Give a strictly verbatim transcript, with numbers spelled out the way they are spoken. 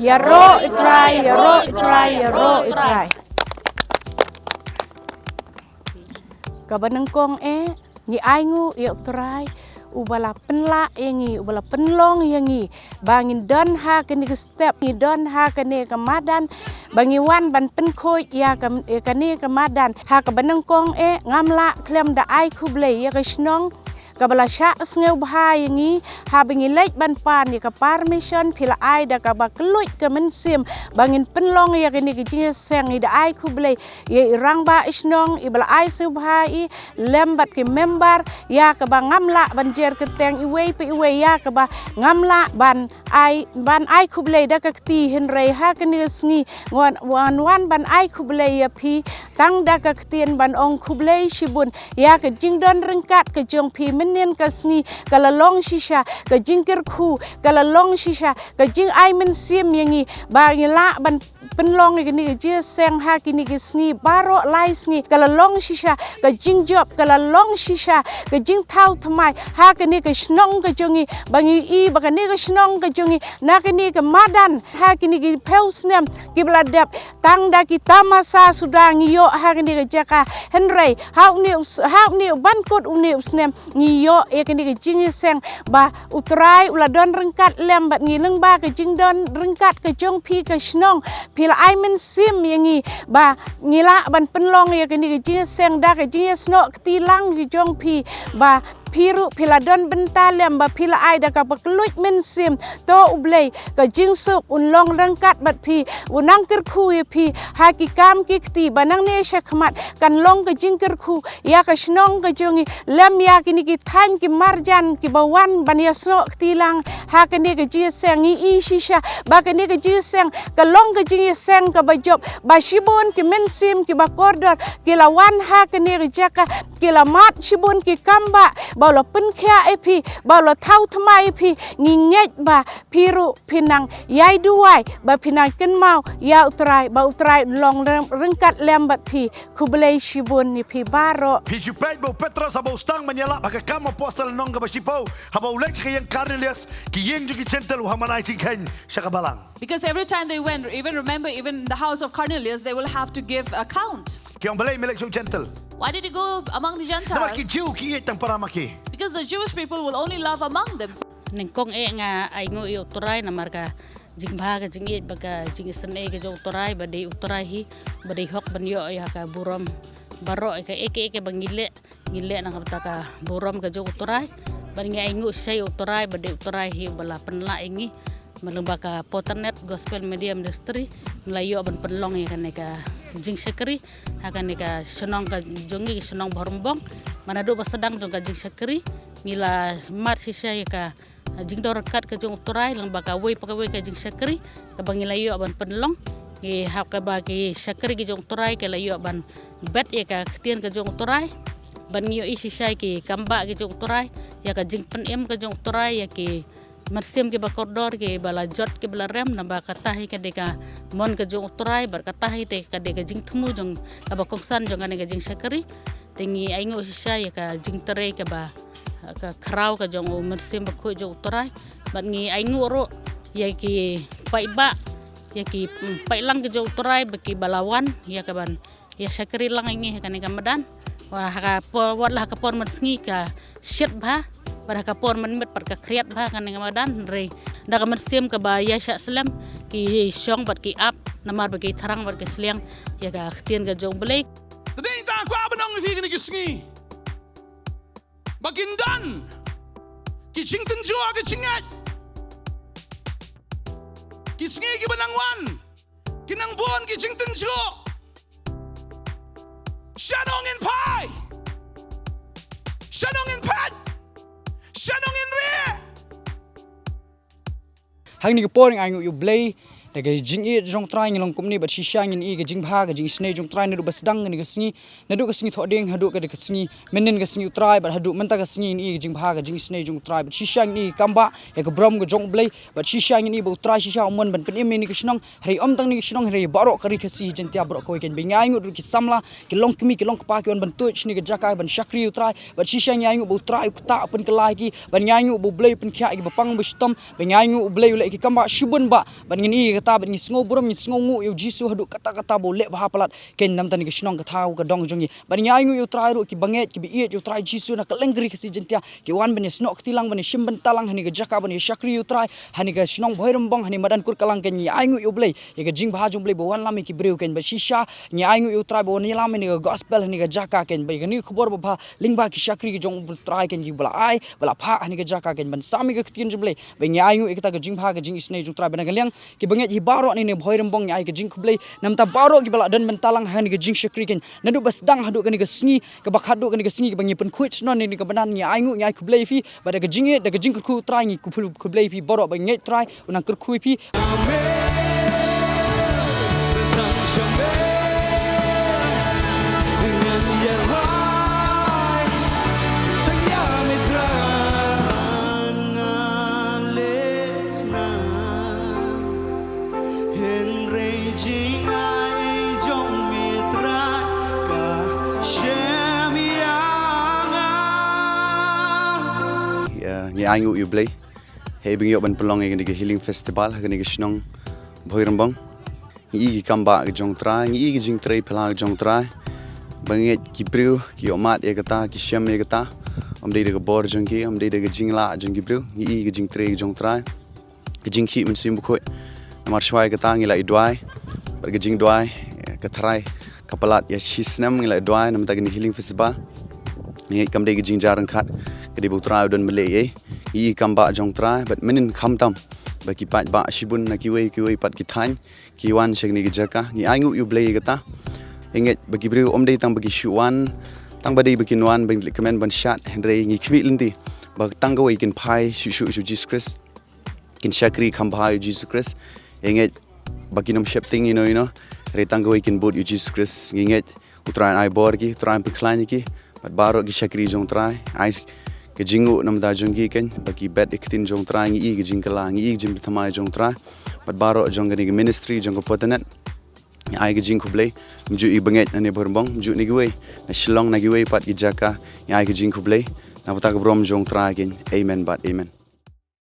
Ïaroh i Trai, ïaroh i Trai, ïaroh i Trai. Kaba nyngkong eh, ngi ainguh ïa u Trai uba la pynlah ïa ngi, uba la pynlong ïa ngi ba ngin don ha kane ka step, ngi don ha kane ka madan, ba ngi wan ban pynkhuid ïa ka, ïa kane ka madan. Ha kaba nyngkong eh, ngam lah khlem da ai khublei ïa ka shnong kaba la shah sngewbha ïa ngi, haba ngi leit ban pan ïa ka permission phi la ai da kaba kylluid ka mynsiem ba ngin pynlong ïa kane ka jingïaseng. Ngi da ai khublei ïa i rangbah shnong iba la ai sngewbha ïa i lem bad ki member, ïa kaba ngam lah ban jer kyrteng iwei pa iwei, ïa kaba ngam lah ban ai, ban ai khublei da ka kti, hynrei ha kane ka sngi ngan wan, wan ban ai khublei ïa phi tang da ka ktien ban ong khublei shibun ïa ka jingdon ryngkat ka jong phi mynnin ka sngi. Ka la long shisha ka jingkyrkhu, ka la long shisha ka jingai mynsiem ïa ngi ba ngi lah ban pynlong ïa kane ka jingïaseng ha kine ki sngi baroh lai sngi. Ka la long shisha ka jingjop, ka la long shisha ka jingthaw thymmai ha kane ka shnong ka jong ngi, ba ngi i ba kane ka shnong ka jong ngi, na kane ka madan, ha kine ki phew snem kiba la dep, tang da ki tamasa suda ngi ïoh ha kane ka jaka. Hynrei ha une u s-, ha une u ban kut une u snem ngi ïoh ïa kane ka jingïaseng ba u Trai u la don ryngkat lem bad ngi, lyngba ka jingdon ryngkat ka jong phi ka shnong, phi la ai mynsiem ïa ngi ba ngi lah ban pynlong ïa kane ka jingïaseng da ka jingïasnoh kti lang ka jong phi, ba phi ruh phi la don bynta lem, ba phi la ai da kaba kylluid mynsiem. To U Blei ka jingsuk un long ryngkat bad phi, un nang kyrkhu ïa phi ha ki kam ki kti, ba nangne sha khmat kan long ka jingkyrkhu ïa ka shnong ka jong ngi, lem ïa kine ki thaiñ ki marjan kiba wan ban ïasnoh kti lang ha kane ka jingïaseng. Ngi i shisha ba kane ka jingïaseng ka long ka jingïaseng kaba jop, ba shibun ki mynsiem kiba kordor ki la wan ha kane ka jaka, ki la mad shibun ki kambah ba u la pynkhiah ïa phi, ba u la thaw thymmai ïa phi. Ngi ngeit ba phi ruh phin nang ïai duwai, ba phin nang kynmaw ïa u Trai, ba u Trai un long ryng-, ryngkat lem bad phi. Khublei shibun ïa phi baroh. Phi ju peit ba u Petros haba u sdang ban ïalap ha ka Kam Apostol lynnong kaba shiphew, haba u leit sha ka ïing Kornelius, ki ïing jong ki Jentil u hamanai jingkheiñ sha ka balang. Because every time they went, even remember, even in the house of Cornelius, they will have to give account. Ki ong balei me leit sha u Jentil? Why did he go among the Gentiles? Namar ki Jiw ki ïeit tang para ma ki. Because the Jewish people will only love among them. Nyngkong eh nga ainguh ïa u Trai namar ka jingbha ka jingïeit bad ka jingisynei ka jong u Trai, ba dei u Trai hi ba dei hok ban ïoh ïa ka burom baroh ïa kaei kaei ba ngi leh, ngi leh na ka bynta ka burom ka jong u Trai. Bad ngi ainguh shisha ïa u Trai ba dei u Trai hi uba la pynlah ïa ngi. Lyngba ka Potternet Gospel Media Ministry ngi la ïoh ban pynlong ïa kane ka jingshakri ha kane ka shnong ka jong ngi, ka shnong Bhorbong. Bad naduh ba sdang jong ka jingshakri ngi la mad shisha ïa ka jingdon ryngkat ka jong u Trai lyngba kawei pa kawei ka jingshakri kaba ngi la ïoh ban pynlong. Ngi hap kaba ki shakri ki jong u Trai ki la ïoh ban bet ïa ka ktien ka jong u Trai. Bad ngi ïohi shisha ïa ki kambah ki jong u Trai, ïa ka jingpynim ka jong u Trai ïa ki mynsiem kiba kordor kiba la jot kiba la rem, naba kata hi ka dei ka mon ka jong u Trai, bad kata hi te ka dei ka jingthmu jong kaba kongsan jong kane ka jingshakri. Te ngi ainguh shisha ïa ka jingtrei kaba, ka khraw ka jong u Mynsiem Bakhuid jong u Trai. Bad ngi ainguh ruh ïa ki paidbah, ïa ki, mm, paidlang ka jong u Trai ba kiba la wan ïa kaban ïa shakri lang ïa ngi ha kane ka madan. Wa ha ka por, wat la ha ka por mynsngi ka shit bha, bad ha ka por mynmiet pat ka khriat bha kane ka madan, hynrei da ka mynsiem kaba ïaishah slem ki shong bad ki ap namar ba ki thrang bad ki sliang ïa ka ktien ka jong u Blei. Te dei ta kwah ban ong ïa phi kane ka sngi ba kin don ki jingtynjuh ki jingngeit. Ki sngi kiba nang wan ki nang bun ki jingtynjuh. Shano ngin phai? Shano ngin phet? Shano ngin rieh? Hangne ka por ngi ainguh ïa u Blei da ka jingïeit jong u Trai ngi long kumne bad shisha ngin ïohi ka jingbha ka jingisynei jong u Trai naduh ba sdang kane ka sngi, naduh ka sngi Thohdieng haduh ka, ka sngi mynnin ka sngi u Trai, bad haduh mynta ka sngi ngin ïohi ka jingbha ka jingisynei jong u Trai, bad shisha ngin ïohi ka kambah ïa ka burom ka jong u Blei. Bad shisha ngin ïohi ba u Trai shisha u mon ban pynim ïa kane ka shnong, hynrei ym tang kane ka shnong, hynrei baroh ka ri Khasi Jaiñtia baroh kawei, kan ba ngi ainguh ruh ki samla, ki longkmie ki longkpa ki wan ban tuid shane ka jaka ban shakri ïa u Trai. Bad shisha ngi ainguh ba u Trai u ktah u pynkylla ïa ki, bad ngi ainguh ba u Blei u pynkhiah ïa kiba pang ba shitom, bad ngi ainguh u Blei u leh ïa ki kambah shibun bah. Bad ngin ïohi Kata bad ngi sngew burom, ngi sngew nguh ïa u Jisu haduh katta katta ba u leh bha palat kein namar kane ka shnong ka thaw ka dong jong ngi. Bad ngi ai nguh ïa u Trai ruh, ki bangeit kiba ïeit ïa u Trai Jisu na kylleng ka ri Khasi Jaiñtia, ki wan ban ïasnoh kti lang, ban ïashim bynta lang ha kane ka jaka, ban ïashakri ïa u Trai ha kane ka shnong Bhoirymbong, ha kane ka madan Kurkalang kein. Ngi ai nguh ïa u Blei ïa ka jingbha jong u Blei ba u wanlam ïa ki briew kein, bad shisha ngi ai nguh ïa u Trai ba u wanlam ïa kane ka gospel ha kane ka jaka kein, bad ïa kane ka khubor babha lyngba ki shakri ki jong u Trai kein, kiba la ai, ba la phah ha kane ka jaka kein ban sam ïa ka ktien jong u Blei. Bad ngi ai nguh ïa kata ka jingbha, ka jingisynei jong u Trai. Bad na ka liang ki bangeit hi baroh ne na Bhoirymbong, ngi ai ka jingkhublei namar baroh kiba la don bynta lang ha kane ka jingshakri kein, naduh ba sdang haduh kane ka sngi, kaba khatduh kane ka sngi kaba ngi pynkhuid shnong ne kaba nang, ngi ai nguh, ngi ai khublei ïa phi. Bad da ka jingïeit, da ka jingkyrkhu u Trai ngi khublei ïa phi baroh, bad ngi ngeit u Trai u nang kyrkhu ïa phi. Ïa, ngi ai nguh ïa u Blei. Hei ba ngi ïoh ban pynlong ïa kane ka healing festival ha kane ka shnong Bhoirymbong. Ngi i ki kam ba ka jong u Trai, ngi i ki jingtrei phylla ka jong u Trai. Ba ngi ki briew ki ïoh mad ïa kata, ki shem ïa kata. Ym dei da ka bor jong ki, ym dei da ka jinglah jong ki briew. Ngi i ki jingtrei ka jong u Trai. Ka jingkhih Mynsiem Bakhuid. Namar shwa ïa kata ngi la ïa duwai. Bad ka jingduwai, ka tharai ka palat ïa shi snem ngi la ïa duwai namar kane ka healing festival. Ngi ngeit kam dei ka jingjia ryngkat, ka dei ba u Trai u don mynleit ïa. Ngi i kam ba jong u Trai, bad mynnin khamtam ba ki paid ba shibun na kiwei kiwei pat ki thaiñ ki wan sha kane ka jaka. Ngi ai nguh ïa u Blei ïa kata. Ngi ngeit ba ki briew ym dei tang ba ki shu wan, tang ba dei ba kin wan ban leh kmen ban shad, hynrei ngi khmih lynti ba tang kawei kin phai shuh shuh sha u Jisu Khrist. Kin shakri kham bha ïa u Jisu Khrist. Ngi ngeit ba kin ym sheptieng ïano ïano, hynrei tang kawei kin bud ïa u Jisu Khrist. Ngi ngeit u Trai un ai bor ïa ki, u Trai un pynkhlaiñ ïa ki. Bad baroh ki shakri jong u Trai, ai ka jingnguh namar jong ki kein, ba ki bet ïa ka ktien jong u Trai, ngi i ka jingkylla, ngi i ka jingpynthymmai jong u Trai. Bad baroh jong kane ka ministry jong ka Photo Net, ngi ai ka jingkhublei. Ym ju ïa ki bangeit na ne Bhoirymbong, ym ju na kiwei, na Shillong na kiwei pat ki jaka, ngi ai ka jingkhublei. Na ka bynta ka burom jong u Trai kein. Amen bad amen.